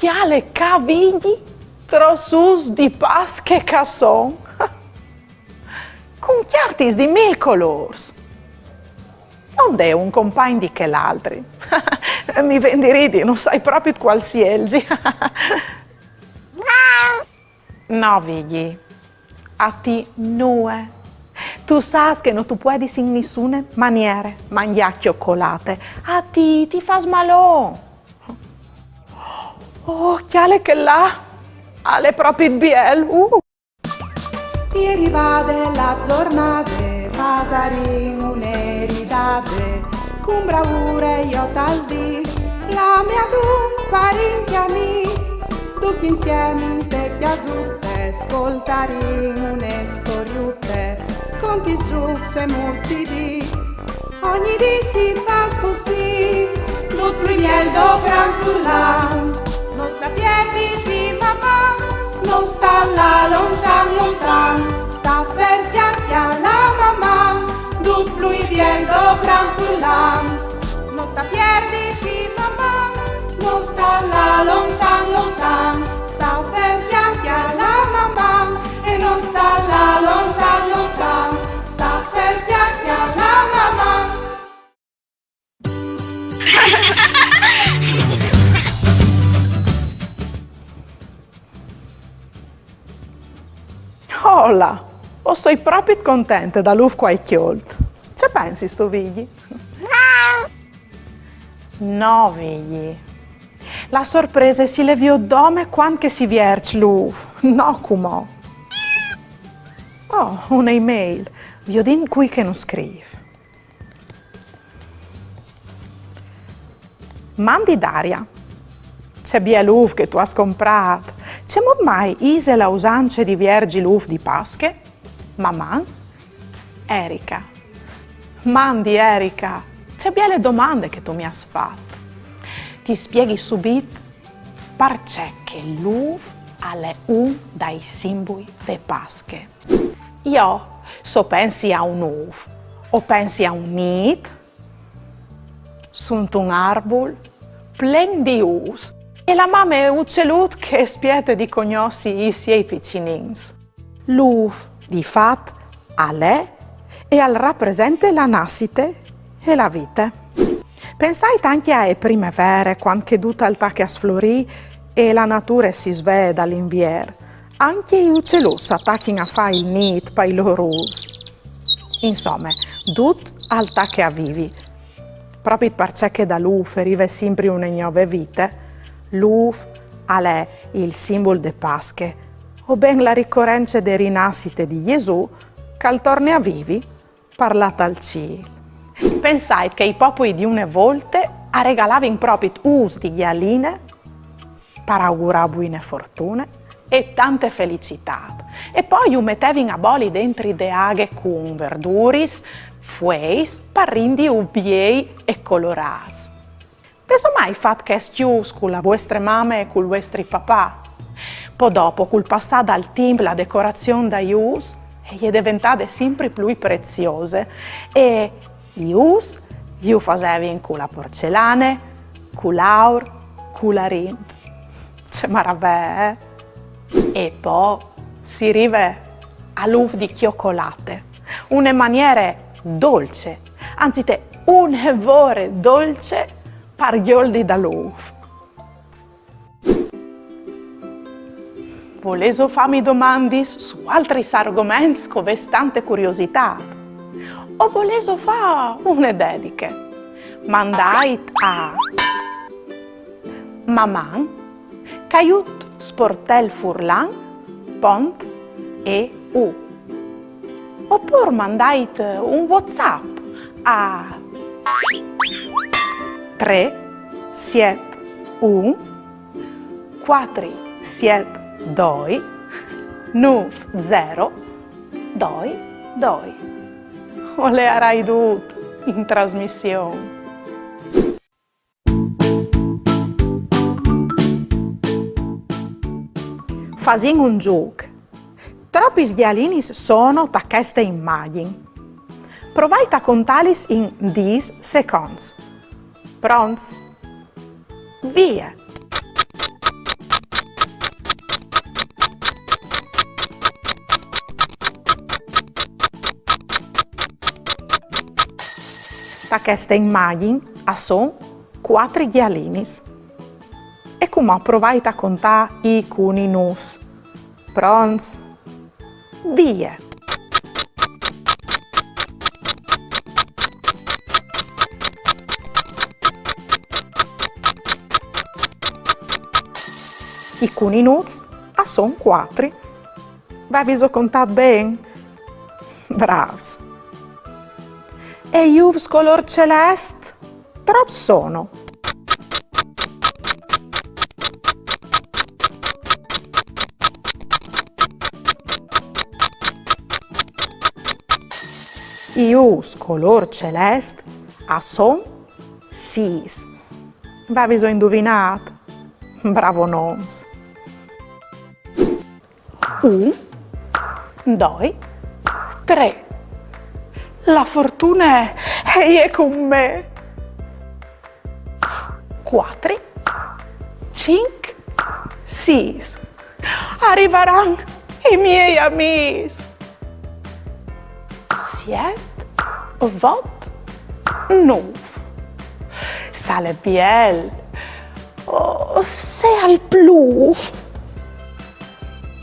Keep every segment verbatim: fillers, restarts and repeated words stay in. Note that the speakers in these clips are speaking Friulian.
Cjale ca, Vigji, trops ûfs di Pasche che a son. Cun cjartis di mil colôrs. Dulà un compagn di chel altri? Mi ven di ridi, no sai propit cuâl sielzi. No, Vigji, a ti nuie. Tu sâs che no tu puedis in nissune maniere mangjâ cjocolate. A ti ti fâs malon. Oh, cjale chel là! Al è propit biel! Uh! Rivade la zornade, pasarìn une ridade, cun braure jo tal dîs, clame adun parint e amîs, ducj insiemi inte cjasute, scoltarìn une storiute, contis zûcs e mus di dì. Ogni dì si fâs cussì, dut plui biel do Gran Furlan. No sta pierditi, Maman, no sta lâ lontan, lontan, sta fer, cjale ca la Maman, dut plui biel do Gran Furlan. No sta pierditi, Maman, no sta lâ lontan, lontan, sta fer, cjale ca la Maman, e no sta lâ lontan, lontan, sta fer, cjale ca la Maman. Ola! O soi propit contente dal ûf che o ai cjolt. Ce pensistu, Vigji? No, Vigji. La sorprese si le viôt dome cuant che si vierç l'ûf, no cumò. Oh, une email. Viodìn cui che nus scrîf. Mandi Daria. Ce biel ûf che tu âs comprât. Cemût mai ise la usance di vierzi l'ûf di Pasche? Maman? Erika. Mandi Erika, ce biele domande che tu mi âs fat. Ti spieghi subit parcè che l'ûf al è un dai simbui de Pasche. Jo, se o pensi a un ûf, o pensi a un nît, suntun arbul, plen di ûfs, e la mame ucelut che e spiete di cognossi i siei piçinins. L'ûf, di fat, al è e al rapresente la nassite e la vite. Pensait ancje ae prime vere, cuant che dut al tache a sflorî e la nature si svee dal invier. Ancje i uceluts a tachin a fâ il nît pai lôr ûfs. Insome, dut al tache a vivi. Propit parcè che dal ûf e rive simpri une gnove vite, l'ûf al è il simbul de Pasche, o ben la ricorence de rinassite di Jesù, che al torne a vivi par lâ tal cîl. Pensait che i popui di une volte a regalavin propit ûfs di gjaline par augurâ buine fortune e tante felicitât. E po ju metevin a boli dentri de aghe cun verduris, fueis, par rindiju biei e colorâts. Vêso mai fat chescj ûfs cu la vuestre mame e cul vuestri papà? Po dopo, cul passâ dal timp, la decorazion dai ûfs e je deventade simpri plui preziose e i ûfs ju fasevin cu la porcelane, cul aur, cul arint. Ce maravee, eh? E po si rive al ûf di cjocolate, une maniere dolce, anzite une vore dolce par gjoldi dal ûf. Volêso fâmi domandis su altris argoments che o vês tante curiositât? O volêso fâ une dediche? Mandait a maman caiut sportelfurlan pont eu. Opûr mandait un WhatsApp a trê siet un cuatri siet doi nûf zero doi doi. O leiarai dut in trasmission. Fasìn un zûc. Tropis gjalinis sono ta cheste imagjin? Provait a contâlis in dîs seconts. Pronts? Vie! Ta cheste imagjin a son cuatri gjalinis. E cumò provait a contâ i cuninuts. Pronts? Vie! I cuninuts a son cuatri. Vêso contât ben? Brâfs! E i ûfs colôr celest? Trops sono? I ûfs colôr celest a son sîs. Vêso induvinât? Bravonons! Un, doi, trê. La fortune e je cun me. Cuatri, cinc, sîs. A rivaran i miei amîs. Siet, vot, nûf. Se al è biel o se al plûf.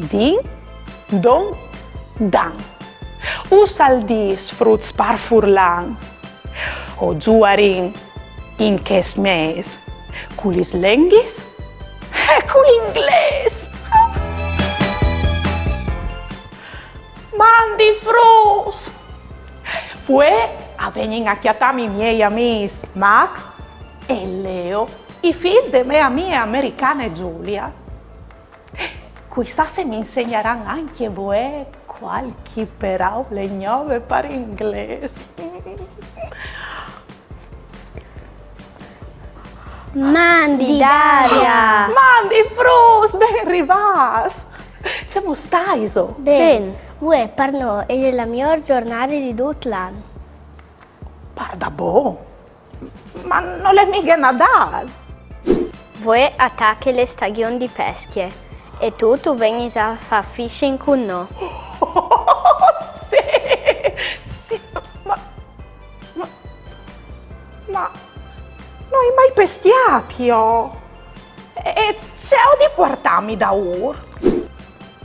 Din, don, dan. Us al dîs fruts par furlan. O zuarìn in chest mês cu lis lenghis e cul inglês. Mandi fruts! Vuê a vegnin a cjatâmi i miei amîs Max e Leo, i fîs de mê amie americane Giulia. Cui sa se mi insegnaran ancje vuê cualchi peraule gnove par inglês. Mandi, Daria! Mandi fruts, ben rivâts! Cemût staiso? Ben. Vuê par nô e je la miôr zornade di dut l'an. Pardabon? Ma nol è mighe Nadâl! Vuê a tache la stagjon di pescje e tu tu vegnis a fâ fishing cun nô. Sì, sì, ma, ma, ma no ai mai pescjât jo. E ce aio di puartâmi daûr?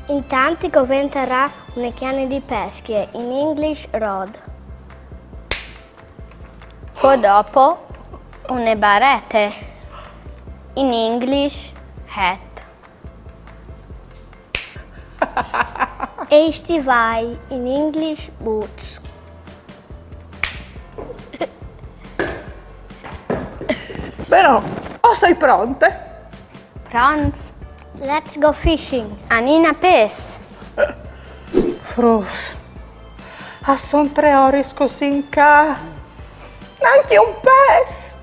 Intant ti coventarà une cjane di pescje, in English rod. Po dopo une barete, in English hat. E i stivâi, in English boots. Benon, o soi pronte. Pronts? Let's go fishing. Anìn a pes. Fruts, a son trê oris che o sin ca. Nancje un pes.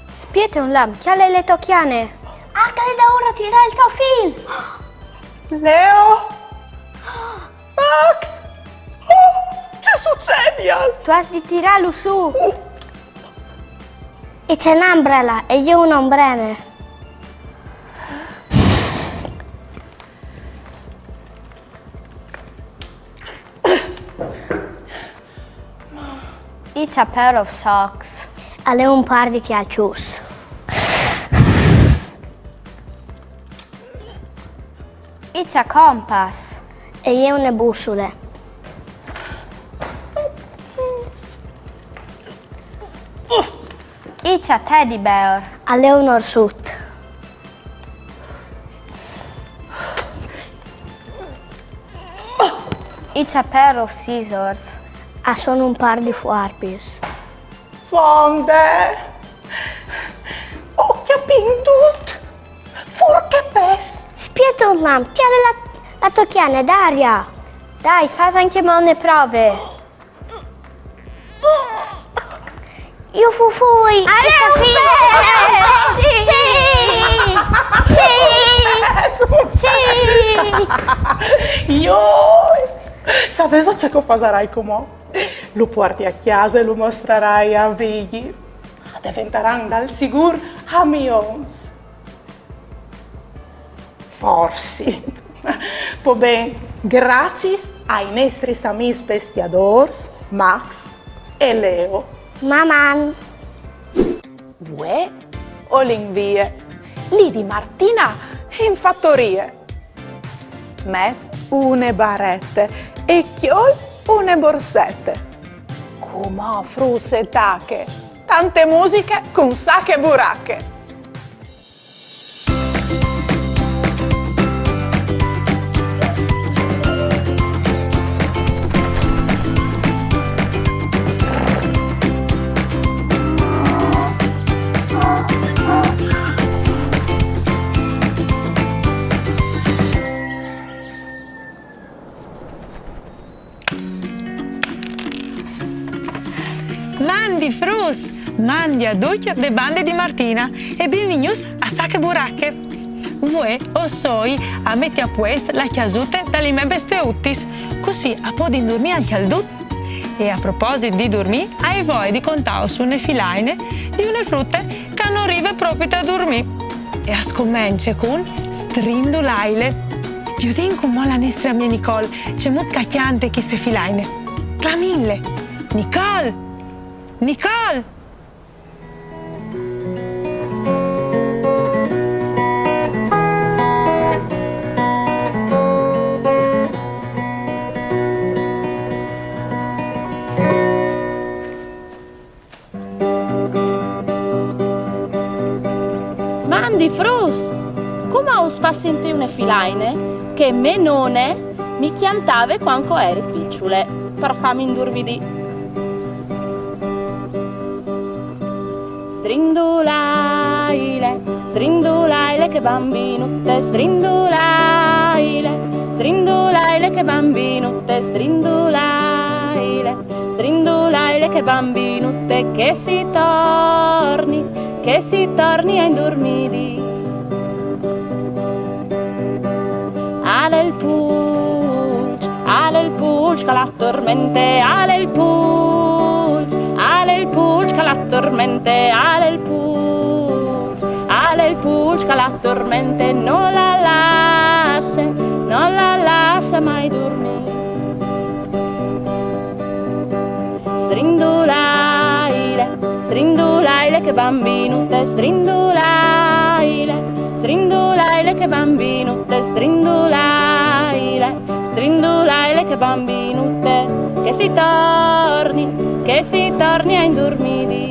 Spiete un lamp, cjale la tô cjane. Ah, che al è daûr a tirâ il to fîl. Leo! Max! Oh, ce sucedial? Tu âs di tirâlu sù. Oh. E ce n'è une umbrele, e jo une ombrene. It's a pair of socks. Al è un pâr di cjalçuts. It's a compass. E je une bussule. It's a teddy bear. Al è un orsut. It's a pair of scissors. A son un pâr di fuarpis. Fonde! O cjapìn dut! Fûr che pes! Spiete un lamp, cjale la, la tô cjane, Daria! Dai, fâs ancjemò une prove! Jo fû fûr! Al è un pes! Sì! Sì! Sì! Sì! Joi! Savêso ce che o fasarai cumò? Lu puarti a cjase e lu mostrarai a Vigji. A deventaran dal sigûr amions. Forsit. Po ben, graciis ai nestris amîs pescjadôrs, Max e Leo. Maman! Vuê o lin vie, li di Martina in fatorie. Met une barete e cjol une borsete. Cumò fruts e tache, tante musiche cun Sache Burache. Mandi fruts, mandi a ducj de bande di Martina e benvignûts a Sache Burache. Vuê o soi a meti a puest la cjasute da li mê besteutis, cussì a podin durmî ancje al dut. E a proposit di durmî, o ai voie di contâus une filaine di une frute che no rive propit a durmî. E e scomence cun Strindulaile. Viodìn cumò la nestre amie Nicole cemût che e cjante cheste filaine. Clamìnle! Nicole! Nicole! Mandi fruts! Cumò us fâs sintî une filaine che mê none mi cjantave cuant che o jeri piçule, par fâmi indurmidî. Strindulaile, strindulaile, che bambinute, strindulaile, strindulaile, che bambinute, strindulaile. Strindulaile, che bambinute, che si torni, che si torni a indurmidî. Al è il pulç, al è il pulç che la tormente, al è il pulç, al è il pulç che la tormente, al è il pulç, al è il pulç che la tormente, no la lasse, no la lasse mai durmî. Strindulaile, strindulaile, che bambinute, strindulaile, strindulaile, che bambinute, strindulaile, strindulaile, che bambinute, che si torni, che si torni a indurmidî.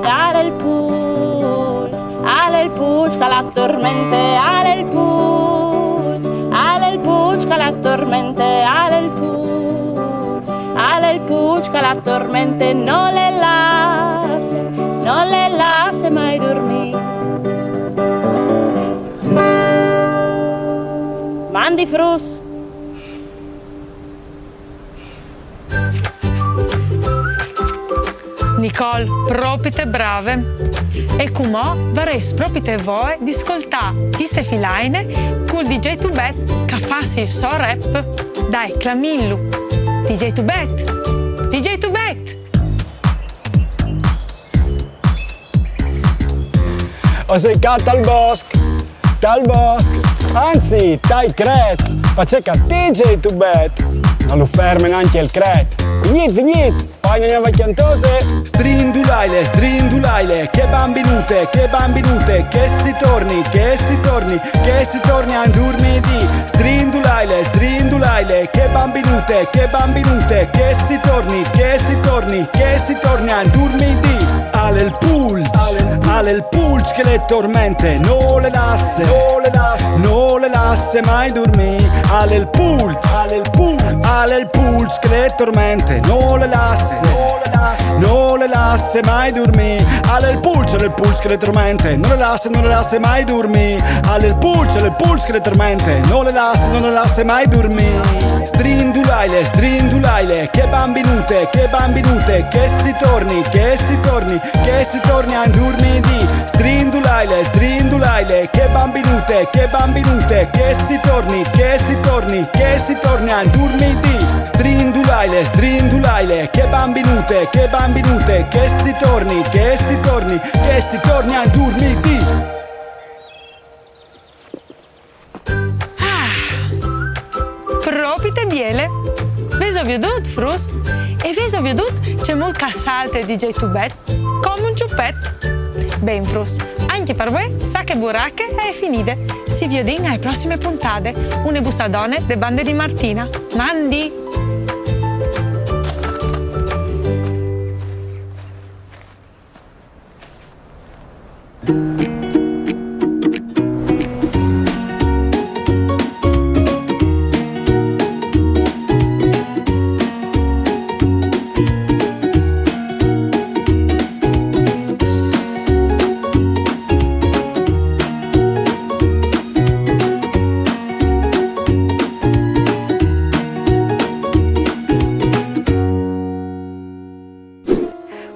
Al è il pulç, al è il pulç che la tormente, al è il pulç, al è il pulç che la tormente, al è il pulç, al è il pulç che la tormente, no le lasse, no le lasse mai durmî. Mandi fruts! Nicole, propite brave. E cumò varès propite voie di scoltâ cheste filaine cul D J Tubet che al fâs il so rap. Dai, clamìnlu. D J Tubet! D J Tubet! O soi ca tal bosc, tal bosc, anzit, tai crets, parcè che al à D J Tubet, no lu ferme nancje il cret. Vignît, vignît, faine une gnove cjantose. Strindulaile, strindulaile, che bambinute, che bambinute, che si torni, che si torni, che si torni a indurmidî. Strindulaile, strindulaile, che bambinute, che bambinute, che si torni, che si torni, che si torni a indurmidî. Al è il pulç, al è il pulç che le tormente, no le lasse, no le lasse, no le lasse mai durmî. Al è il pulç, al è il pulç, al è il pulç che le tormente, no le lasse, no le lasse, no le lasse mai durmî. Al è il pulç, al è il pulç che le tormente, no le lasse, no le lasse mai durmî. Al è il pulç, al è il pulç che le tormente, no le lasse, no le lasse mai durmî. Strindulaile, strindulaile, che bambinute, che bambinute, che si torni, che si torni, che si torni a indurmidî. Strindulaile, strindulaile, che bambinute, che bambinute, che si torni, che si torni, che si torni a indurmidî. Strindulaile, strindulaile, che bambinute, che bambinute, che si torni, che si torni, che si torni a indurmidî. Ah, propite biele! Vêso viodût, fruts? E vêso viodût cemût che al salte di J due Bet? Come un ciupet! Ben fruts, ancje par vuê Sache Burache e je finide. Si viodìn ae prossime pontade. Une bussadone de bande di Martina. Mandi!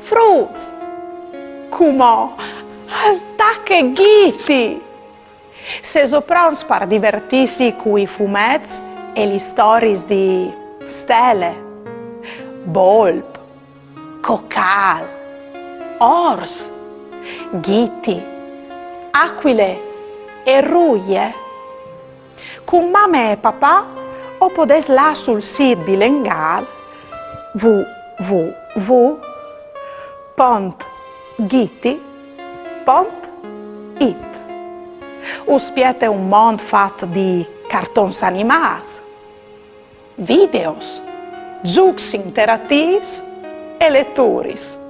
Fruts! Cumò al tache Ghiti! Sêso pronts par divertîsi cui fumets e lis storiis di Stele, Bolp, Cocâl, Ors, Ghiti, Acuile e Ruie? Cun mame e papà o podês lâ sul sît bilengâl w w w pont ghiti pont it. Us spiete un mont fat di cartons animâts, videos, zûcs interatîfs e leturis.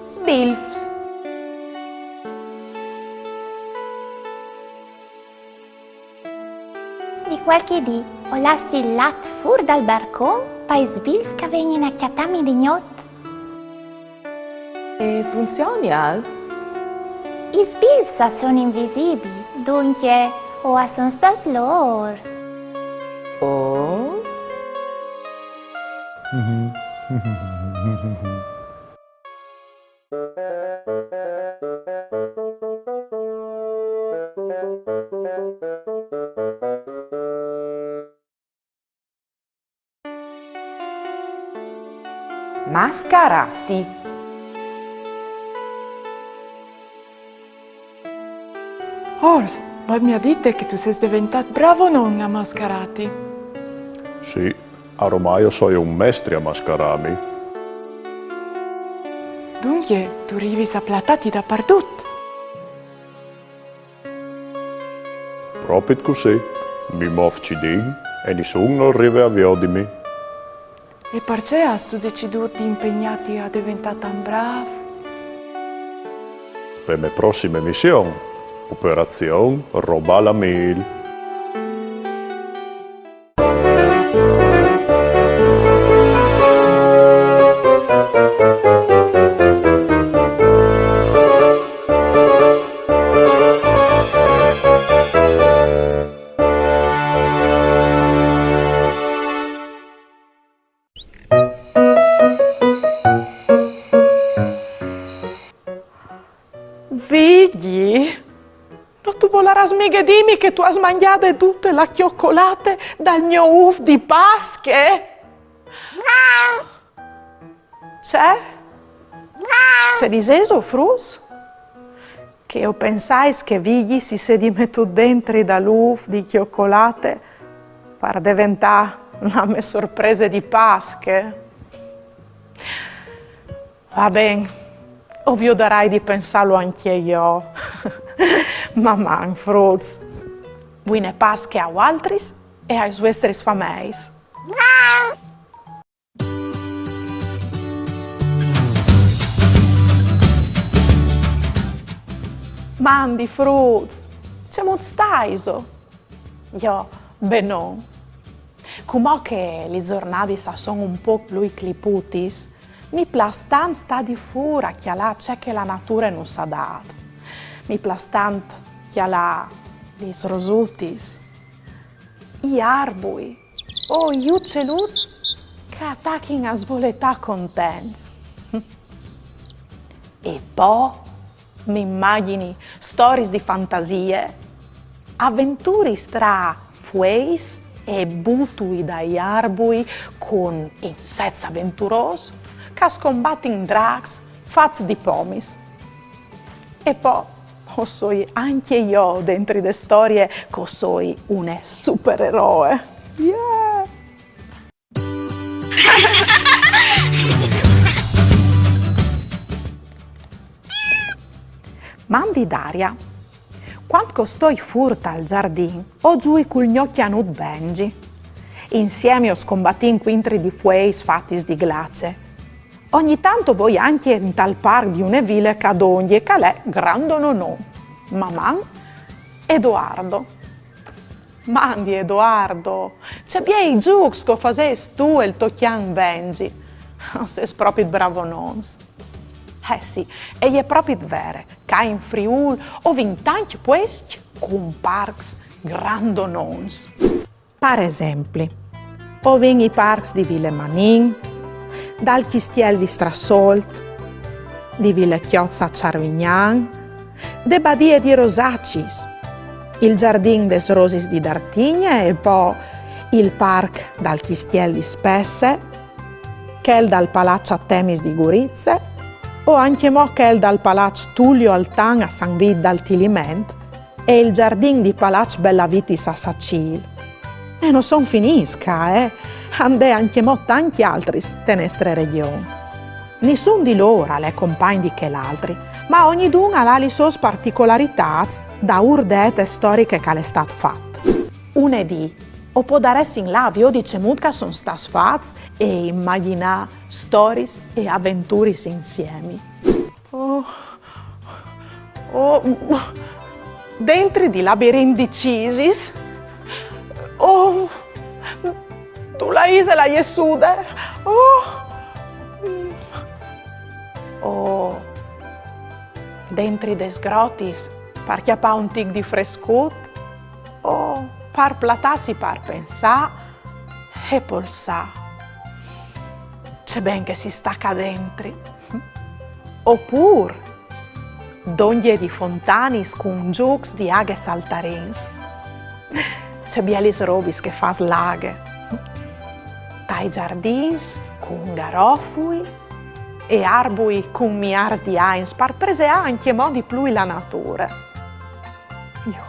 Sbilfs. Di cualchi dì o lassi il lat fûr dal barcon pai sbilfs che a vegnin a cjatâmi di gnot. E funzionial? I sbilfs a son invisibii, duncje o a son stâts lôr. Oh? Mascarâsi. Ors, Bob mi à dit che tu sês deventât bravonon a mascarâti. Sì, aromai o soi un mestri a mascarâmi. Duncje, tu rivis a platâti dapardut. Propit cussì, mi môf cidin e nissun nol rive a viodimi. E parcè âstu decidût di impegnâti a deventâ tant brâf? Pe mê prossime mission, operazion Robâ la mîl. Vigji, no tu volarâs mighe dîmi che tu âs mangjade dute la cjocolate dal gno ûf di Pasche? Ce? Ce disêso, fruts? Che o pensais che Vigji si sedi metût dentri dal ûf di cjocolate par deventâ la mê sorprese di Pasche? Va ben, o viodarai di pensâlu ancje jo. Maman, fruts. Buine Pasche a voaltris e aes vuestris fameis. Mandi fruts, cemût staiso? Jo, benon. Cumò che lis zornadis a son un pôc plui cliputis, mi plâs tant stâ di fûr a cjalâ ce che la nature nus à dât. Mi plâs tant cjalâ lis rosutis, i arbui, o i ucieluts che a tachin a svoletâ contents. E po mi imagjini storiis di fantasie, aventuris tra fueis e butui dai arbui cun insets aventurôs che a scombatin dracs fats di pomis. E po o soi ancje jo dentri de storie che o soi une supereroe. Yeah! Mandi Daria. Cuant che o stoi fûr tal zardin, o zui cul gno cjanut Benji. Insiemi o scombatìn cuintri di fueis fatis di glace. Ogni tant o voi ancje intal parc di une vile ca dongje, ca al è grandonon. Maman, Edoardo. Mandi Edoardo, ce biei zûcs che o fasês tu e il to cjan Benji. O sês propit bravonons. Eh sì, e je propit vere, ca in Friûl o vin tancj puescj cun parcs grandonons. Par esempli, o vin i parcs di Vile Manin, dal Cjistiel di Strassolt, di Vile Cjozza a Çarvignan, de Badie di Rosacis, il Zardin des Rosis di Dartigne e po il parc dal Cjistiel di Spesse, chel dal Palaç Atemis di Gurize, o ancjemò chel dal Palaç Tulio Altan a San Vît dal Tiliment, e il zardin di Palaç Bellavitis a Sacîl. E no son finîts ca, eh? A 'nd è ancjemò tancj altris te nestre regjon. Nissun di lôr al è compagn di chel altri, ma ognidun al à lis sôs particolaritâts daûr de ete storiche che al è stât fat. Une dì o podaressin lâ a viodi cemût che a son stâts fats e imagjinâ storiis e aventuris insiemi. Oh, oh, dentri di labirint di cisis. Oh, dulà isal la jessude. Oh, oh, dentri des grotis par cjapâ un tic di frescut. Oh, par platâsi par pensâ e polsâ. Ce ben che si sta ca dentri. Opûr dongje di fontanis cun zûcs di aghe saltarins. Ce bielis robis che e fâs la aghe. Tai zardins cun garofui e arbui cun miârs di agns par preseâ ancjemò di plui la nature. Jo.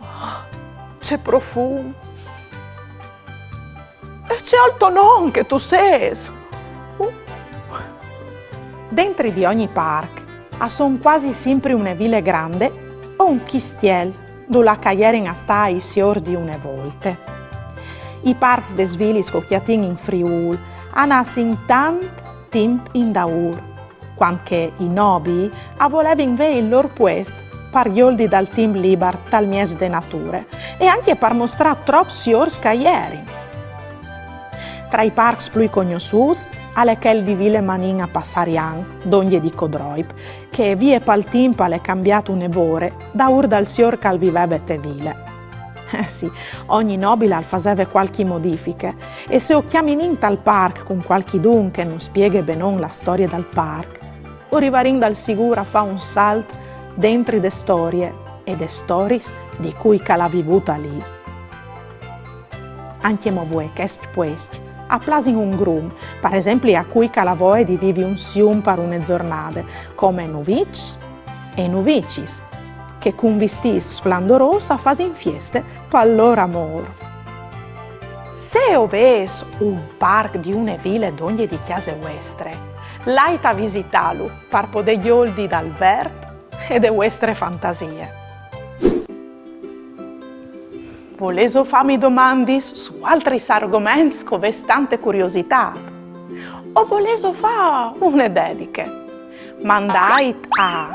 Oh, ce profum! E ce altonon che tu sês! Uh. Dentri di ogni parc a son cuasi simpri une vile grande o un cjistiel, dulà che a jerin a stâ i siôrs di une volte. I parcs des vilis che o cjatìn in Friûl a nassin tant timp indaûr, cuant che i nobii a volevin vê il lôr puest par gjoldi dal timp libar tal mieç de nature e ancje par mostrâ trops siôrs che a jerin. Tra i parcs plui cognossûts al è chel di Vile Manin a Passarian, dongje di Codroip, che vie pal timp al è cambiât une vore, daûr dal siôr che al viveve te vile. Eh sì, ogni nobil al faseve cualchi modifiche, e se o cjaminìn tal parc cun cualchidun che nus spieghe benon la storie dal parc, o rivarìn dal sigûr a fâ un salt dentri de storie e des storiis di cui che al à vivût alì. Ancjemò vuê chescj puescj a plasin un grum, par esempli a cui che al à voie di vivi un sium par une zornade, come nuviçs e nuvicis, che cun vistîts sflandorôs a fasin fieste pal lôr amôr. Se o vês un parc di une vile dongje di cjase vuestre, lait a visitâlu par podê gjoldi dal vert e de vuestre fantasie. Volêso fâmi domandis su altris argoments che o vês tante curiositât? O volêso fâ une dediche? Mandait a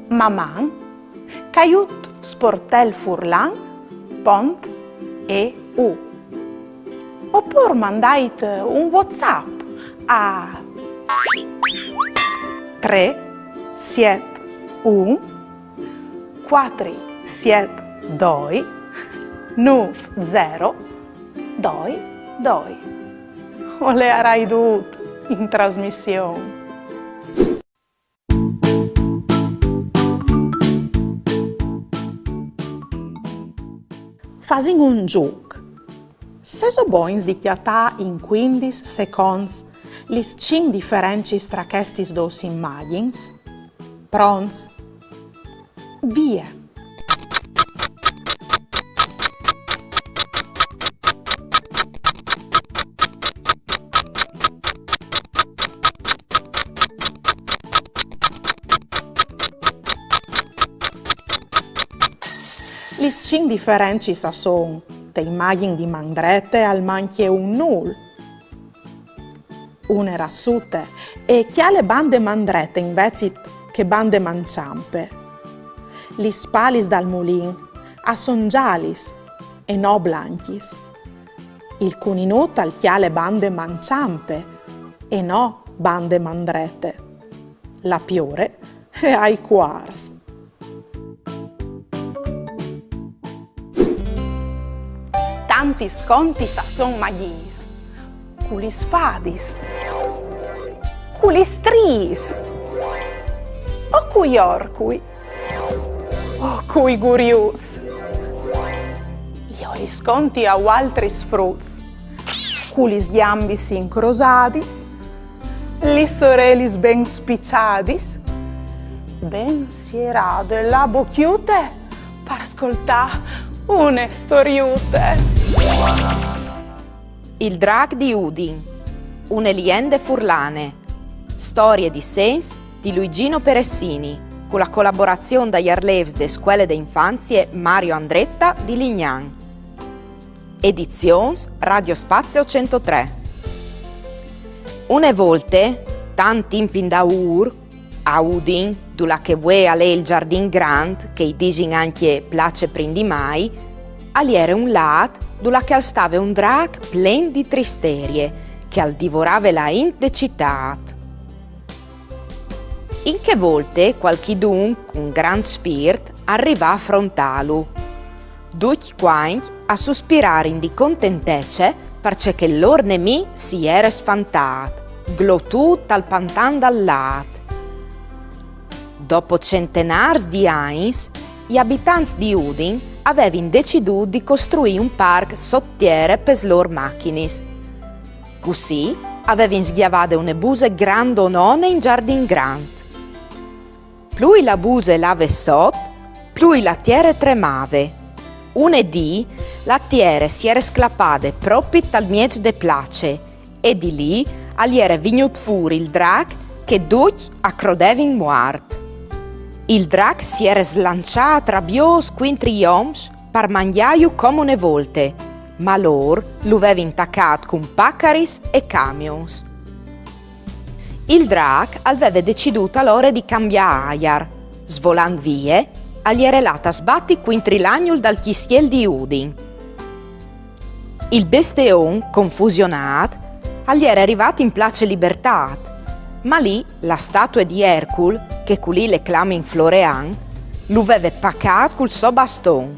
maman caiut sportelfurlan pont eu. Opûr mandait un WhatsApp a trê siet un cuatri siet doi nûf zero Doi, doi. O learai dut in trasmission. Fasìn un zûc. Sêso bogns di cjatâ in cuindis seconts lis cinc diferencis tra chestis dôs imagjins? Pronts? Vie! Lis cinc diferencis a son: te imagjin di man drete al mancje un nûl, une rassute, e cjale bande man drete invezit che bande man çampe. Lis palis dal mulin a son zalis e no blancjis. Il cuninut al cjale bande man çampe e no bande man drete. La piore e à i cuars. Tantis contis a son magjis, cu lis fadis, cu lis striis, o cui orcui, o cui guriuts. Jo lis conti a vualtris fruts, cu lis gjambis incrosadis, lis orelis ben spiçadis, ben sierade la bocjute par scoltâ une storiute. Il drâc di Udin, une liende furlane. Storie e dissens di Luigino Peressini, cu la colaborazion dai arlêfs de scuele de infanzie Mario Andretta di Lignan. Edizions Radio Spazio centotré. Une volte, tant timp indaûr, a Udin, dulà che vuê al è il Zardin Grant, che i disin ancje Place Prin di Mai, al jere un lât dulà che al stave un drâc plen di tristerie, che al divorave la int de citât. In chê volte cualchidun cun grant spirt al rivà a frontâlu. Ducj cuancj a suspirarin di contentece parcè che il lôr nemì si jere sfantât, glotût tal pantan dal lât. Dopo centenârs di agns, i abitants di Udin a vevin decidût di costruî un parc sot tiere pes lôr machinis. Cussì a vevin sgjavade une buse grandonone in Zardin Grant. Plui la buse e lave sot, plui la tiere e tremave. Une dì la tiere si jere sclapade propit tal mieç de place e di li al jere vignût fûr il drâc che ducj a crodevin muart. Il drâc si jere slançât rabiôs cuintri i oms par mangjâju come une volte, ma lôr lu vevin tacât cun pacaris e camions. Il drâc al veve decidût alore di cambiâ aiar. Svolant vie, al jere lât a sbati cuintri l'agnul dal cjistiel di Udin. Il besteon, confusionât, al jere rivât in place Libertât, ma li la statue di Ercul, che culì le clamin Florean, lu veve pacât cul so baston.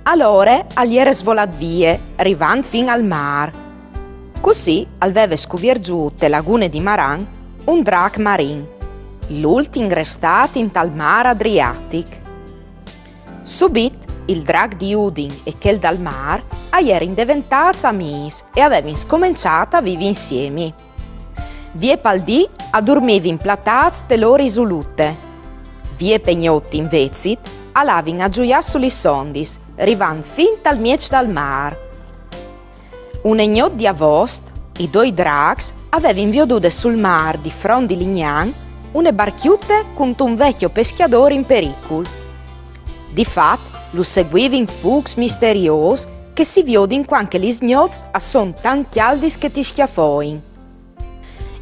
Alore al jere svolât vie, rivant fin al mâr. Cussì al veve scuvierzût te lagune di Maran un drâc marin, l'ultin restât intal mâr Adriatic. Subit il drâc di Udin e chel dal mâr a jerin deventâts amîs e a vevin scomençât a vivi insiemi. Vie pal dì a durmivin platâts te lôr isulute. Vie pe gnot invezit a lavin a zuiâ su lis ondis, rivant fin tal mieç dal mâr. Une gnot di avost, i doi drâcs a vevin viodude sul mâr di front di Lignan une barcjute cuntun vecjo pescjadôr in pericul. Di fat, lu seguivin fûcs misteriôs che si viodin cuant che lis gnots a son tant cjaldis che ti scjafoin.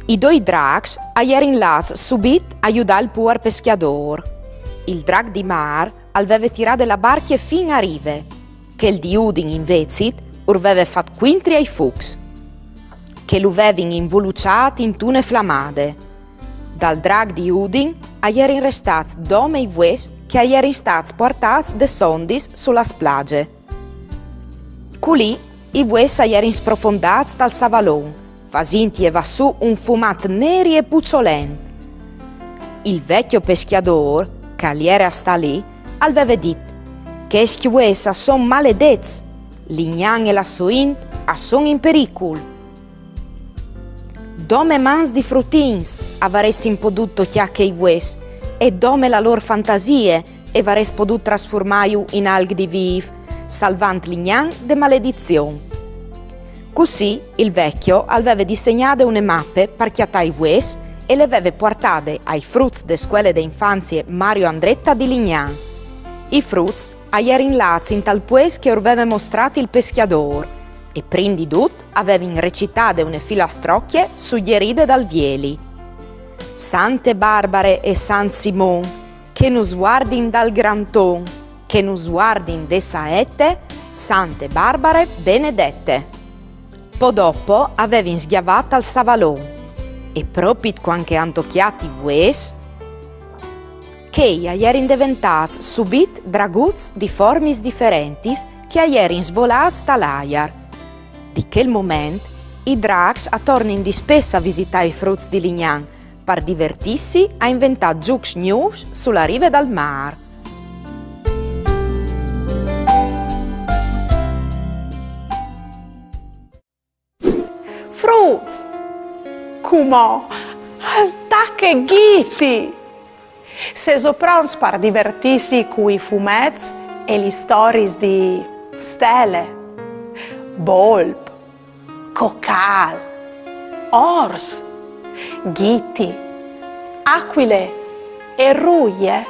I doi drâcs a jerin lâts subit a judâ il puar pescjadôr. Il drâc di mâr al veve tirade la barcje fin a rive. Chel di Udin, invezit, ur veve fat cuintri ai fûcs, che lu vevin involuçât intune flamade. Dal drâc di Udin a jerin restâts dome i vues che a jerin stâts puartâts des ondis su la splaze. Culì I vues a jerin sprofondâts tal savalon, fasint jevâ sù un fumat neri e puçolent. Il vecjo pescjadôr, che al jere a stâ li, al veve dit: «Chescj vues a son maledets, Lignan e la sô int a son in pericul.» Dome mans di frutins a varessin podût tocjâ chei vues, e dome la lôr fantasie e varès podût trasformâju in alc di vîf, salvant Lignan de maledizion. Cussì il vecjo al veve disegnade une mape par cjatâ i vues e le veve puartade ai fruts de scuele de infanzie Mario Andretta di Lignan. I fruts a jerin lâts intal puest che ur veve mostrât il pescjadôr, e prin di dut a vevin recitade une filastrocje sugjeride dal vieli. Sante Barbare e Sant Simon, che nus vuardin dal granton, che nus vuardin de saete, Sante Barbare benedete. Po dopo a vevin sgjavât tal savalon, e propit cuant che a àn tocjât i vues, chei a jerin deventâts subit draguts di formis diferentis che a jerin svolâts tal aiar. Di chel moment, i dracs a tornin dispès a visitâ i fruts di Lignan, par divertîsi a inventâ zûcs gnûfs su la rive dal mâr. Fruts! Cumò al tache Ghiti! Sêso pronts par divertîsi cui fumets e lis storiis di Stele, Bolp, Cocâl, Ors, Ghiti, Acuile e Ruie?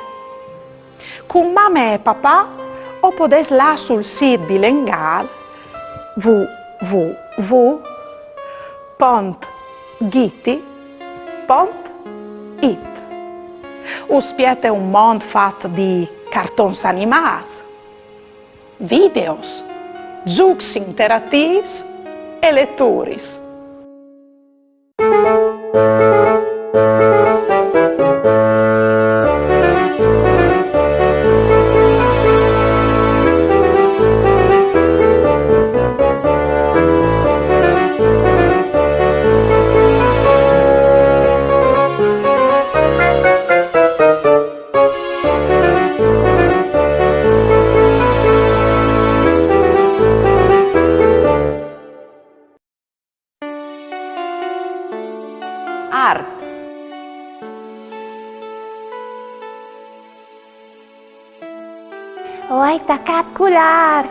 Cun mame e papà o podês lâ sul sît bilengâl w w w pont ghiti pont it. Us spiete un mont fat di cartons animâts, videos, zûcs interatîfs e leturis. Art. O ai tacât cul art.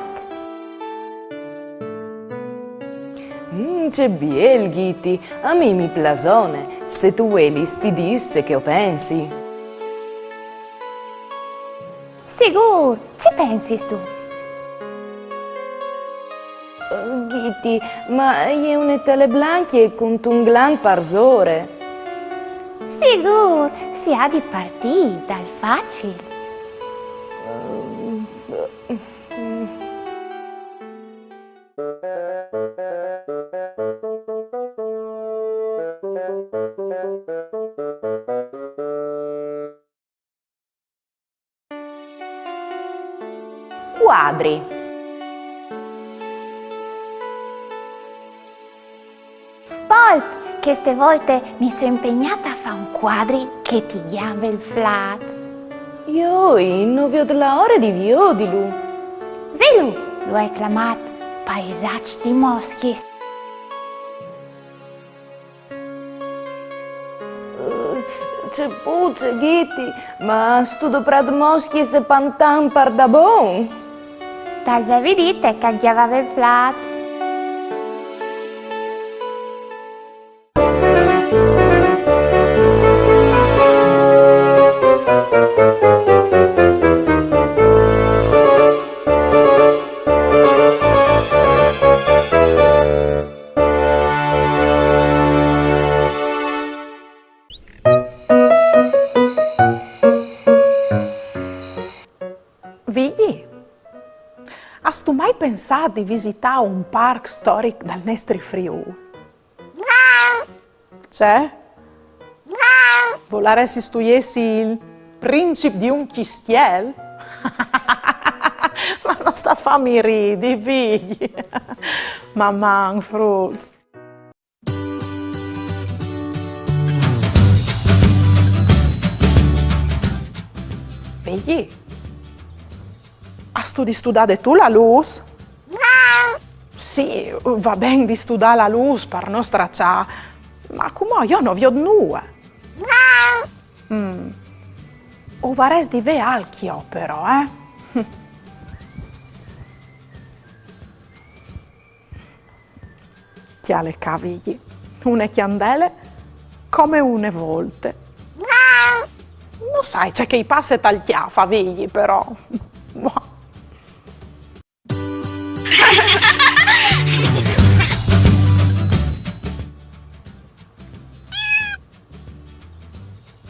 Mm, ce biel, Ghiti! A mi mi plasone. Se tu vuelis, ti dîs ce che o pensi. Sigûr, ce pensistu? Eh, Ghiti, ma e je une tele blancje cuntun glan parsore. Sigûr, si à di partî dal facil. Cuadri. Bolp, cheste volte mi soi impegnât a fâ un cuadri che ti gjave il flât. Joi, no viôt la ore di viodilu. Velu, lu ai clamât Paisaç di moscjis. Eh, ce puce, Ghiti, ma âstu doprât moscjis e pantan pardabon? Tal vevi dite che al gjavave il flât. Vigji, âstu mai pensât di visitâ un parc storic dal nestri Friûl? Ce? Volaressistu jessi il princip di un cjistiel? Ma no Sta fami ridi, Vigji. Maman, fruts. Vigji, âstu distudade tu la lûs? Sì, va ben distudâ la lûs par no straçâ, ma cumò jo no viôt nuie. Mm. O varès di vê alc jo però, eh? Cjale ca, Vigji. Une cjandele come une volte. No sai ce che i passe tal cjâf a Vigji, però. Boh.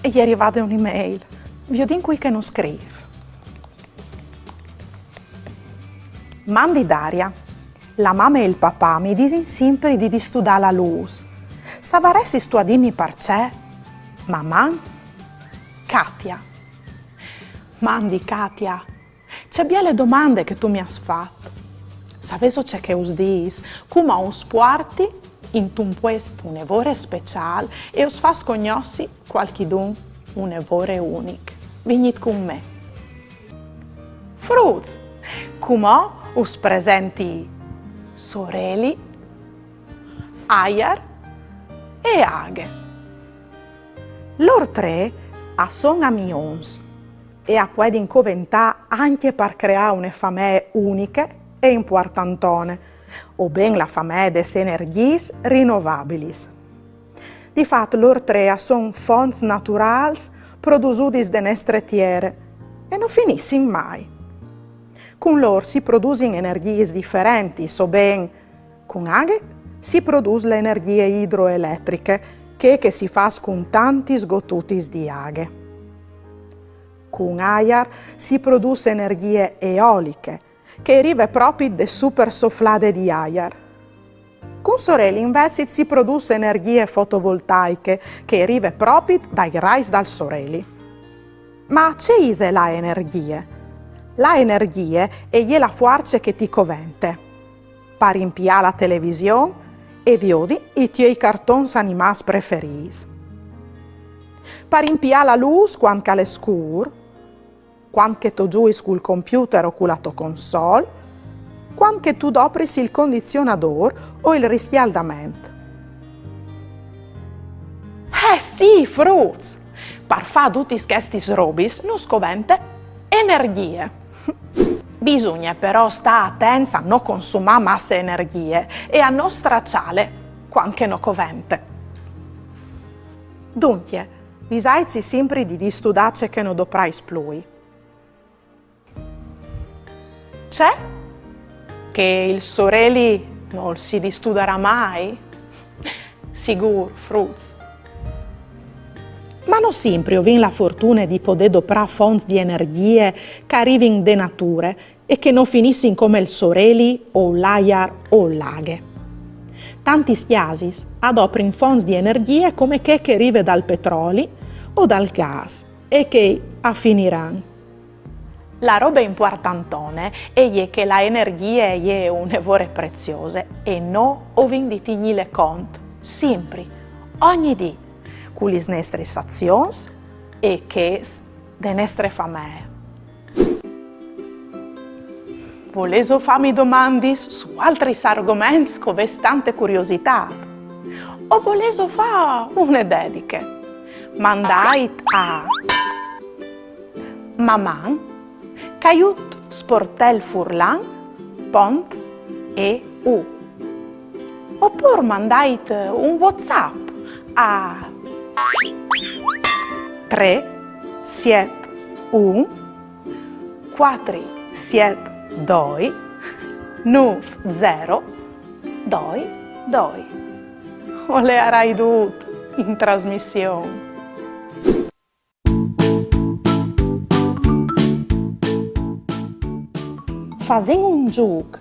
E je rivade une mail. Viodìn cui che nus scrîf. Mandi Daria. La mame e il papà mi disin simpri di distudâ la lûs. Savaressistu a dîmi parcè? Maman? Katia. Mandi Katia. Ce biele domande che tu mi âs fat. Savêso ce che us dîs? Cumò us puarti intun puest une vore speciâl e us fâs cognossi cualchidun une vore unic. Vignît cun me. Fruts, cumò us presenti soreli, aiar e aghe. Lôr trê a son amions e a puedin coventâ ancje par creâ une famee uniche e impuartantone, o ben la famee des energiis rinovabilis. Di fat, lôr trê a son fonts naturâls produsudis de nestre tiere e no finissin mai. Cun lôr si produsin energiis diferentis, o ben, cun aghe si produs la energjie idroeletriche, chê che si fâs cun tantis gotutis di aghe. Cun aiar si produs energjie eoliche, che e rive propit de supersoflade di aiar. Cun soreli invezit si produs energjie fotovoltaiche, che e rive propit dai rais dal soreli. Ma ce ise la energjie? La energjie e je la fuarce che ti covente par impiâ la television e viodi i tiei cartons animâts preferîts. Par impiâ la lûs cuant che al è scûr, cuant che tu zuiis cul computer o cu la tô console, cuant che tu dopris il condizionadôr o il riscjaldament. Eh sì, fruts! Par fâ dutis chestis robis nus covente energjie. Bisugne però stâ atents a no consumâ masse energjie e a no straçâle cuant che no covente. Duncje, visaitsi simpri di distudâ ce che no doprais plui. Ce? Che il soreli nol si distudarà mai? Sigûr, fruts. Ma no simpri o vin la fortune di podê doprâ fonts di energjie che a rivin de nature e che no finissin come il soreli o l'aiar o l'aghe. Tantis cjasis a doprin fonts di energjie come chê che e rive dal petroli o dal gas e che a finiran. La robe impuartantone e je che la energjie e je une vore preziose e nô o vin di tignîle cont, simpri, ogni dì, cu lis nestris azions e chês de nestre famee. Volêso fâmi domandis su altris argoments che o vês tante curiositât? O volêso fâ une dediche? Mandait a maman caiut sportelfurlan pont eu. Opûr mandait un WhatsApp a trê siet un cuatri siet doi nûf zero doi doi. O leiarai dut in trasmission. Fasìn un zûc.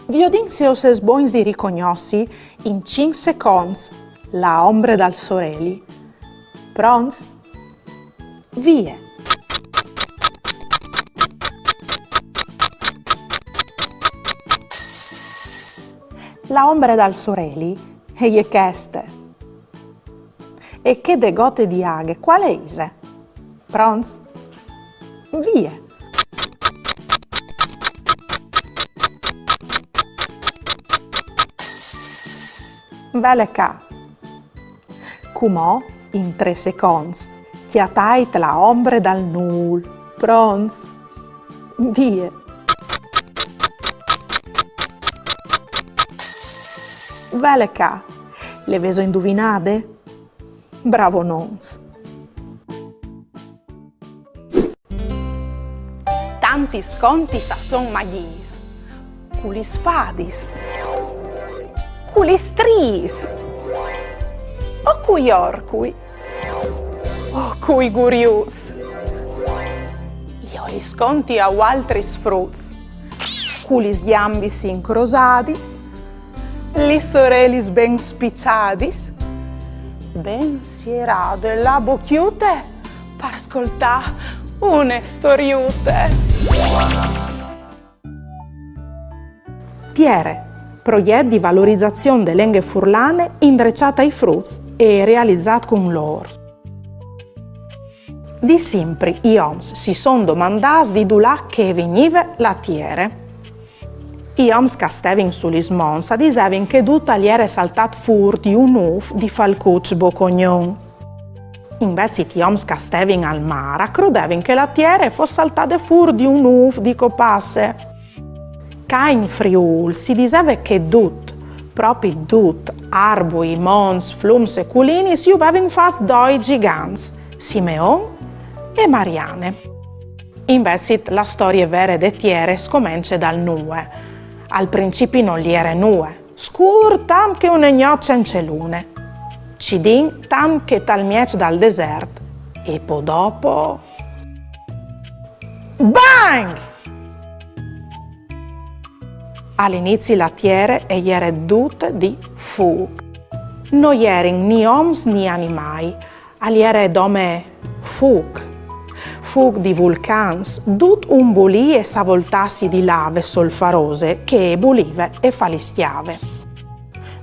Viodìn se o sês bogns di ricognossi in cinc seconts la ombre dal soreli. Pronts? Vie! La ombre dal soreli e je cheste. E chê de gote di aghe, cuale ise? Pronts? Vie! Vele ca. Cumò, in trê seconts, cjatait la ombre dal nûl. Pronts? Vie! Vele ca. Le vêso induvinade? Bravonons! Tantis contis a son magjis, cu lis fadis, cu lis striis, o cui orcui, o cui guriuts. Jo lis conti a vualtris fruts, cu lis gjambis incrosadis, lis orelis ben spiçadis, ben sierade la bocjute par scoltâ une storiute. Tiere, progjet di valorizazion de lenghe furlane indreçât ai fruts e realizât cun lôr. Di simpri i oms si son domandâts di dulà che e vignive la tiere. I oms ch'a stevin su lis monts a disevin che dut al jere saltât fûr di un ûf di falcuç bocognon. Invezit i oms ch'a stevin al mâr a crodevin che la tiere e fos saltade fûr di un ûf di copasse. Ca in Friûl si diseve che dut, propit dut, arbui, monts, flums e culinis, ju vevin fats doi gjigants, Simeon e Mariane. Invezit la storie vere de tiere e scomence dal nuie. Al principi nol jere nuie, scûr tant che une gnot cence lune. Cidin tant che tal mieç dal desert. E po dopo... Bang! Al inizi la tiere e jere dute di fûc. No jerin ni oms ni animâi, al jere dome fûc. Fûc di vulcans, dut un bulî e savoltâsi di lave solfarose che e bulive e faliscjave.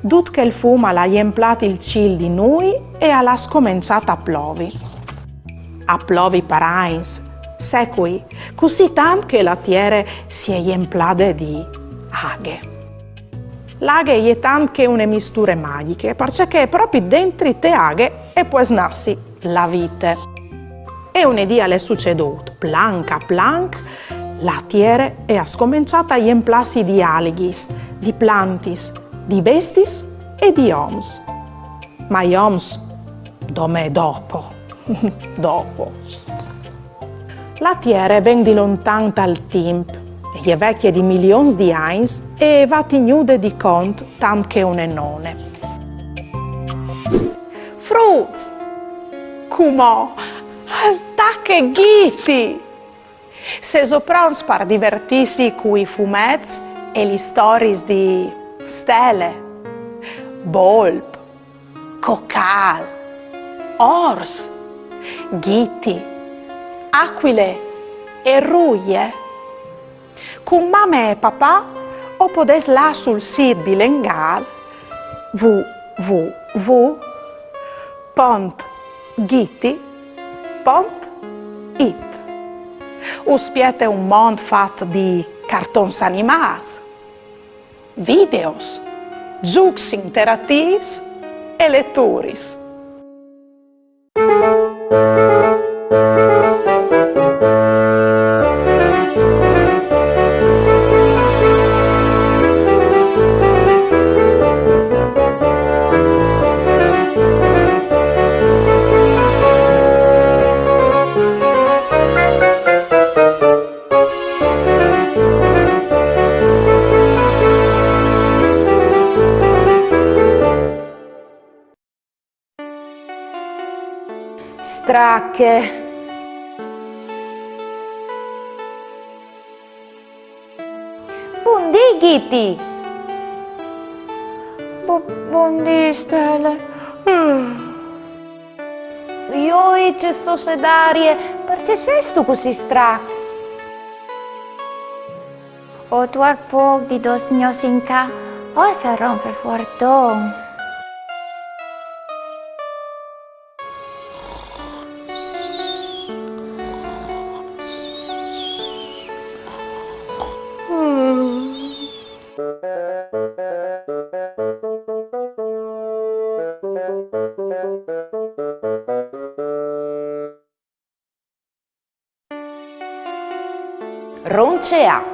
Dut chel fum al à jemplât il cîl di nûi e al à scomençât a plovi. A plovi par agns, secui, cussì tant che la tiere si è jemplade di aghe. La aghe e je tant che une misture magjiche, parcè che propit dentri te aghe e pues nassi la vite. E une dì al è sucedût, planc a planc, la tiere e à scomençât a jemplâsi di alighis, di plantis, di bestiis e di oms. Ma i oms dome dopo, dopo. La tiere e ven di lontan tal timp, e je vecje di milions di agns e e va tignude di cont tant che une none. Fruts! Cumò al tache Ghiti! Sêso pronts par divertîsi cui fumets e lis storiis di Stele, Bolp, Cocâl, Ors, Ghiti, Acuile e Ruie? Cun mame e papà o podês lâ sul sît bilengâl w w w pont ghiti pont it. Us spiete un mont fat di cartons animâts, videos, zûcs interatîfs e leturis. Strache. Bundì, Ghiti! Bo-, bundì, Stele. Joi, ce sôs e Darie, parcè sêstu cussì strac? O tuar pôc di dôs gnots in ca, Cosa rompe fuarton? Ronceà.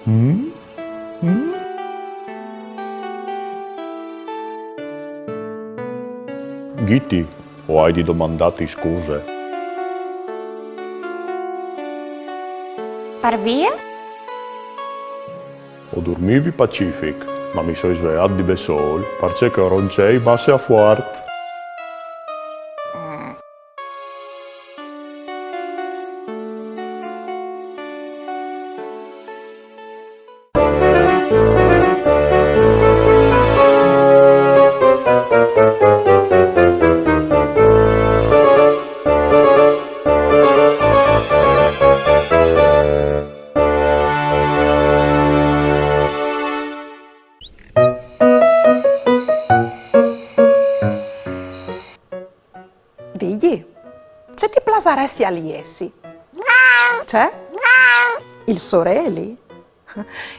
Mm? Mm? Ghiti, o ai di domandâti scuse. Par vie? O durmivi pacific, ma mi soi sveât di bessôl, parcè che o roncei masse a fuart. Vigji, ce ti plasaressial jessi? Ce? Il soreli?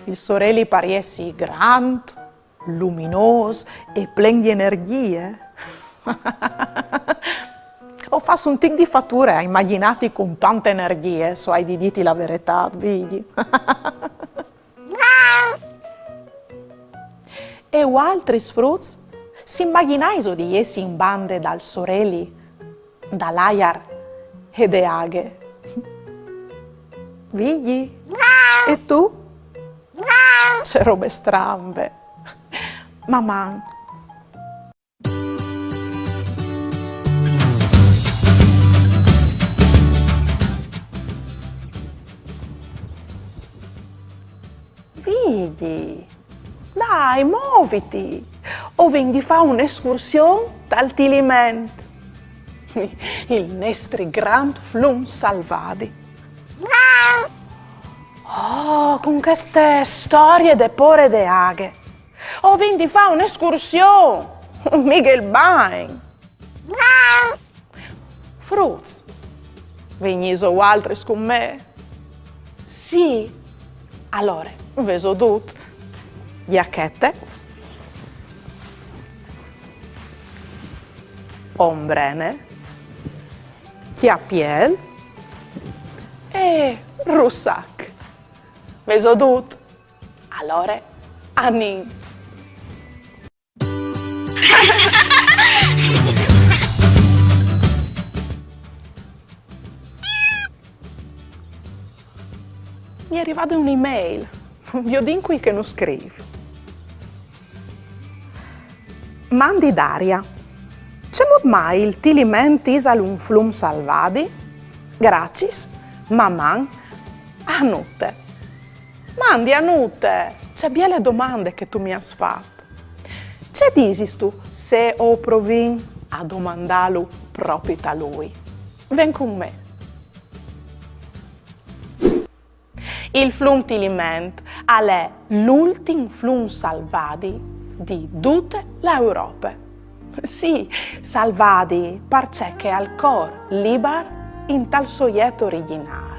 Il soreli par jessi grant, luminôs e plen di energjie. O fâs un tic di fature a imagjinâti cun tante energjie, se o ai di dîti la veretât, Vigji. E vualtris fruts? Si imagjinaiso di jessi in bande dal soreli, dal aiar e de aghe? Vigji? E tu? Ce robe strambe. Maman! Vigji, dai, moviti! O vin di fâ une escursion tal Tiliment, il nestri grant flum salvadi. Oh, cun cheste storie de pôre de aghe. O vin di fâ une escursion, mighe il bagn. Fruts, vignîso vualtris cun me? Sì? Alore, vêso dut? Gjachete, ombrene, cjapiel e russac. Vêso dut? Alore, anìn! Mi è rivade une email. Viodìn cui che nus scrîf. Mandi Daria. Cemût mai il Tiliment isal un flum salvadi? Graciis, Maman, Anute. Mandi Anute, ce biele domande che tu mi âs fat. Ce disistu se o provìn a domandâlu propit a lui? Ven cun me. Il flum Tiliment al è l'ultin flum salvadi di dute la Europe. Sì, salvadi, parcè che al cor libar intal so jet origjinâl.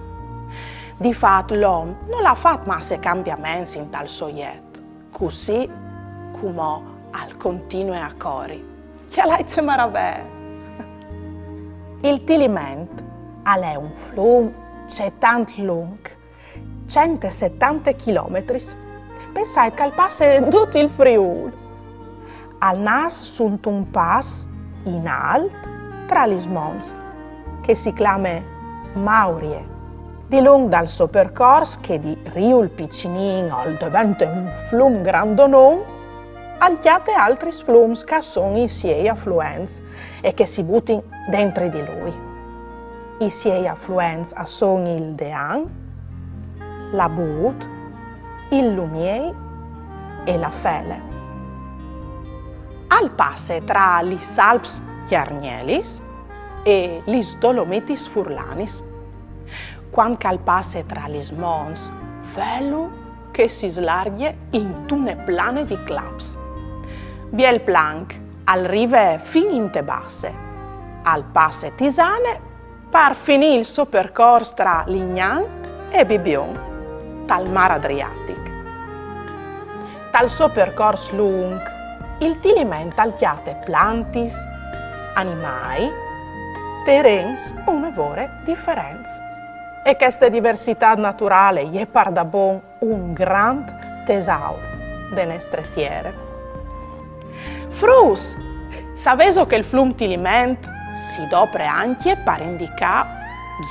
Di fat, l'om nol à fat masse cambiaments intal so jet. Cussì, cumò al continue a cori. Cjalait ce maravee! Il Tiliment al è un flum cetant lunc, cent e setante chilometris. Pensait che al passe dut il Friûl. Al nas suntun pas in alt tra lis monts, che si clame Maurie. Dilunc dal so percors, che di riul piçulin al devente un flum grandonon, al cjate altris flums che a son i siei afluents e che si butin dentri di lui. I siei afluents a son il Dean, la Bût, il Lumiei e la Fele. Al passe tra lis Alps Cjargnelis e lis Dolomitis Furlanis. Cuant che al passe tra lis monts Velu che si slargje intune plane di claps. Biel planc, al rive fin inte basse, al passe Tisane par finî il so percors tra Lignan e Bibion, tal mâr Adriatic. Tal so percors lunc, il Tiliment al cjate plantis, animâi, terens une vore diferents. E cheste diversitât naturale e je pardabon un grant tesaur de nestre tiere. Fruts, savêso che il flum Tiliment si dopre ancje par indicâ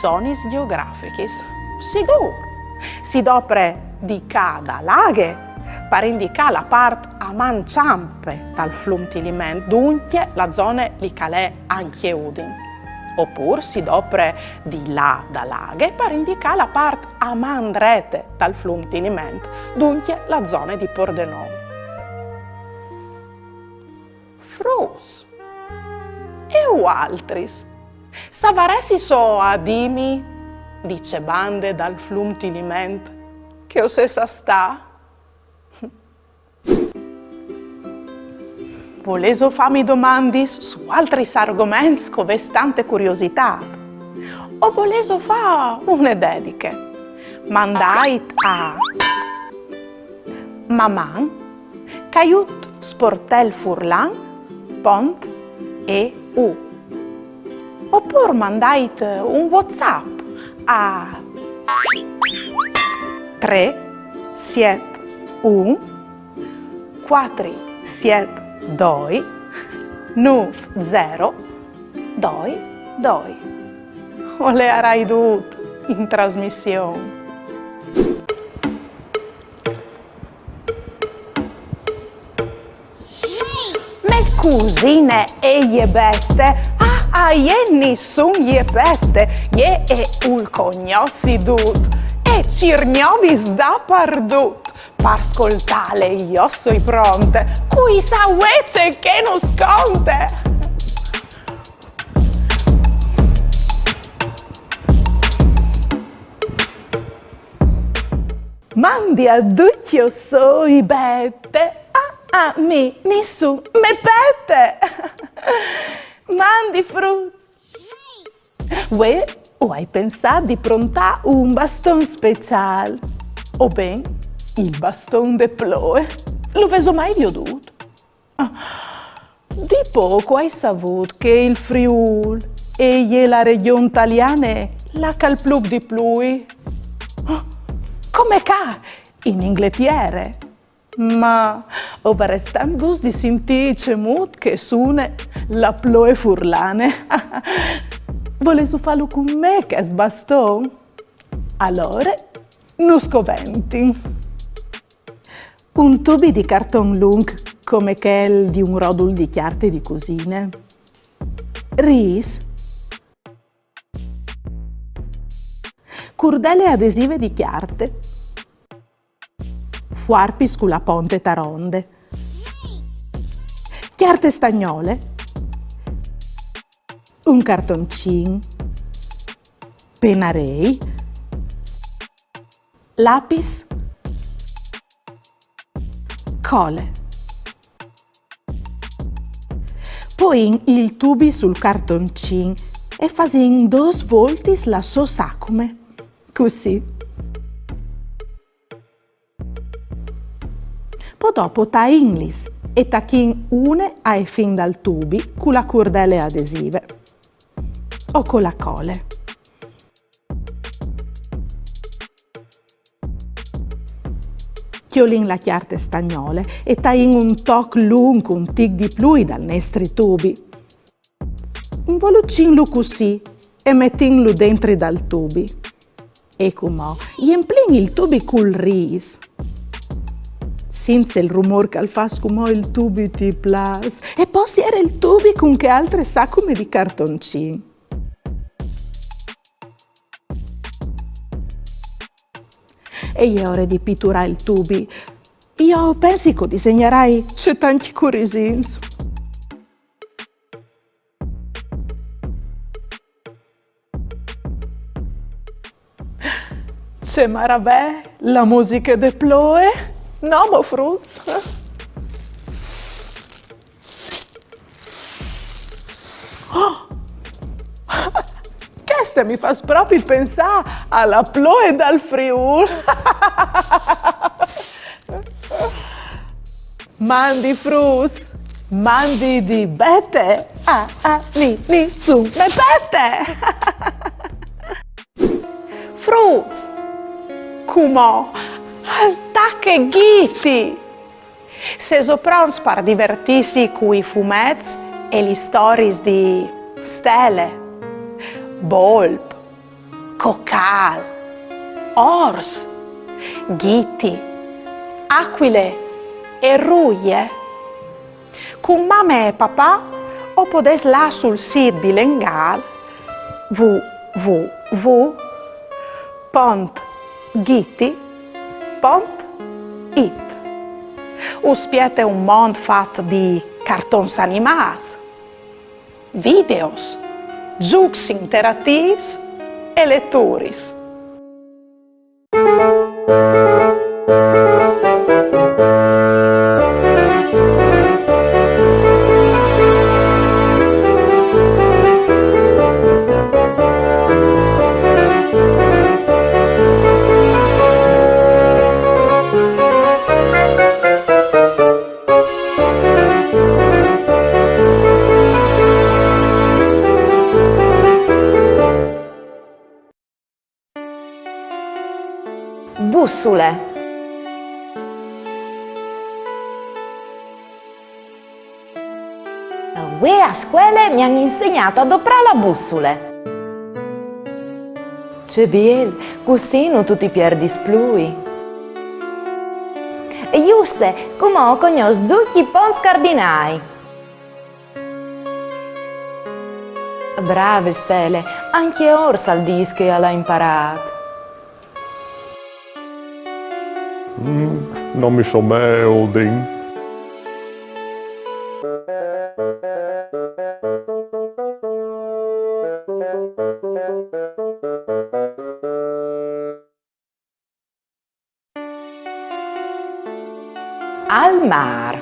zonis gjeografichis? Sigûr! Si dopre di ca da Laghe par indicâ la part a man çampe dal flum Tiliment, duncje la zone li che al è ancje Udin. Opûr si dopre di là da Laghe par indicâ la part a man drete dal flum Tiliment, duncje la zone di Pordenone. Fruts, e vualtris? Savaressiso a dîmi di ce bande dal flum Tiliment che o sês a stâ? Volêso fâmi domandis su altris argoments che o vês tante curiositât? O volêso fâ une dediche? Mandait a maman caiut sportel furlan pont e u. Opûr mandait un WhatsApp a trê siet un cuatri siet doi nûf zero doi doi. O leiarai dut in trasmission. Mê cusine e je Bete, a, a jê nissun je pete, jê e vûl cognossi dut, e cîr gnovis dapardut. Par scoltâle jo o soi pronte, cui sa vuê ce che nus conte. Mandi a ducj, jo o soi Bete, a, a mi nissun me pete. Mandi fruts. Vuê o ai pensât di prontâ un baston speciâl, o ben il baston de ploie. Lu vêso mai viodût? Ah, di pôc o ai savût che il Friûl e je la regjon taliane là che al plûf di plui. Ah, come ca, in Ingletiere. Ma o varès tant gust di sintî cemût che e sune la ploie furlane. Volêso fâlu cun me chest baston? Alore, nus coventin. Un tubi di carton lunc come chel di un rodul di cjarte di cusine. Rîs. Curdele adesive di cjarte. Fuarpis cu la ponte taronde. Cjarte stagnole. Un cartoncin. Penarei. Lapis. Cole. Poìn il tubi sul cartoncin e fasìn dôs voltis la sô sacume. Cussì. Po dopo taìnlis e tachìn une ae fin dal tubi cu la curdele adesive o co la cole. Cjolìn la cjarte stagnole e taìn un toc lunc un tic di plui dal nestri tubi. Involucìnlu cussì e metìnlu dentri dal tubi. E cumò jemplìn il tubi cul rîs. Sint ce rumôr che al fâs cumò il tubi, ti plâs? E po siere il tubi cun chê altre sacume di cartoncin. E je ore di piturâ il tubi. Jo o pensi che o disegnarai ce tancj curisins. Ce maravee, la musiche de ploe, no mo, fruts? Oh! Cheste mi fâs propit pensâ a la ploe dal Friûl. Mandi fruts, mandi di Bete, a, a, ni, ni, su, me pete! Fruts, cumò al tache Ghiti! Sêso pronts par divertîsi cui fumets e lis storiis di Stele, Bolp, Cocâl, Ors, Ghiti, Acuile e Ruie? Cun mame e papà o podês lâ sul sît bilengâl w w w pont ghiti pont it. Us spiete un mont fat di cartons animâts, videos, zûcs interatîfs e leturis. Bussule. Vuê a scuele mi àn insegnât a doprâ la bussule. Ce biel, cussì no tu ti pierdis plui. Juste, cumò o cognòs ducj i ponts cardinâi. Brave Stele, ancje Ors al dîs che al à imparât. Mm, no mi somee, Odin. Al mâr.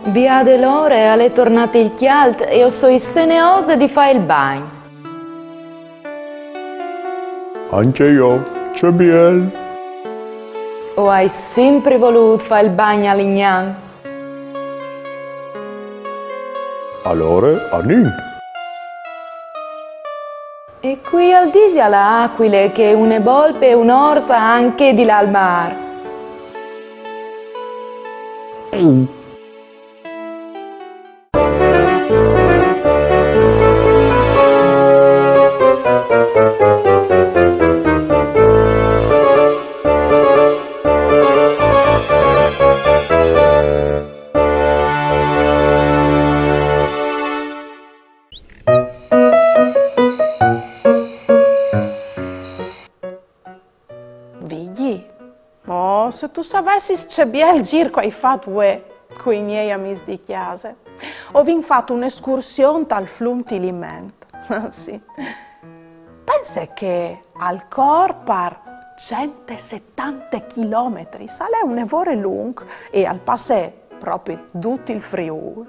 Biade l'ore, al è tornât il cjalt e o soi seneose di fâ il bagn. Ancje jo, ce biel! O ai simpri volût fâ il bagn a Lignan. Alore anìn. E cui al disial a la acuile che une bolp e un ors a àn chê di lâ al mâr? Vigji, oh, se tu savessis ce biel zîr che o ai fat vuê cui miei amîs di cjase. O vin fat une escursion tal flum Tiliment. Sì. Pense che al cor par cent e setante chilometris, al è une vore lunc e al passe propit dut il Friûl.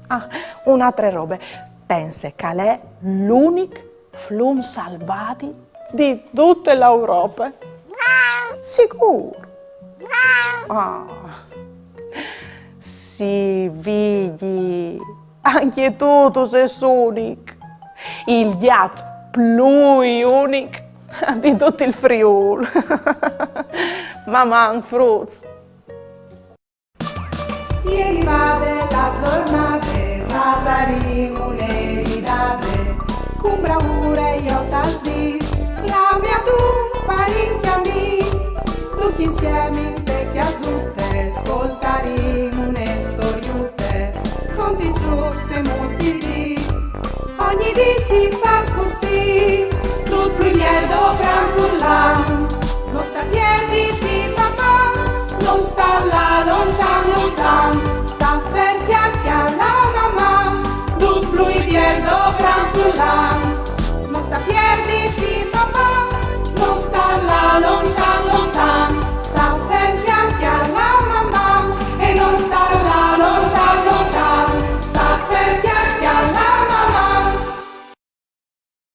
Ah, une altre robe. Pense che al è l'unic flum salvadi di dute la Europe. Sigûr. Ah. Sì, Vigji. Ancje tu, tu sês unic. Il gjat plui unic di dut il Friûl. Maman, fruts. E rivade la zornade, fasarìn une ridade, cun braure jo tal dîs, clamìn adun parint e amîs, ducj insiemi inte cjasute, scoltarìn une storiute, conte i zûcs e mûts di dì. Ogni dì si fâs cussì, dut plui biel doprant furlan.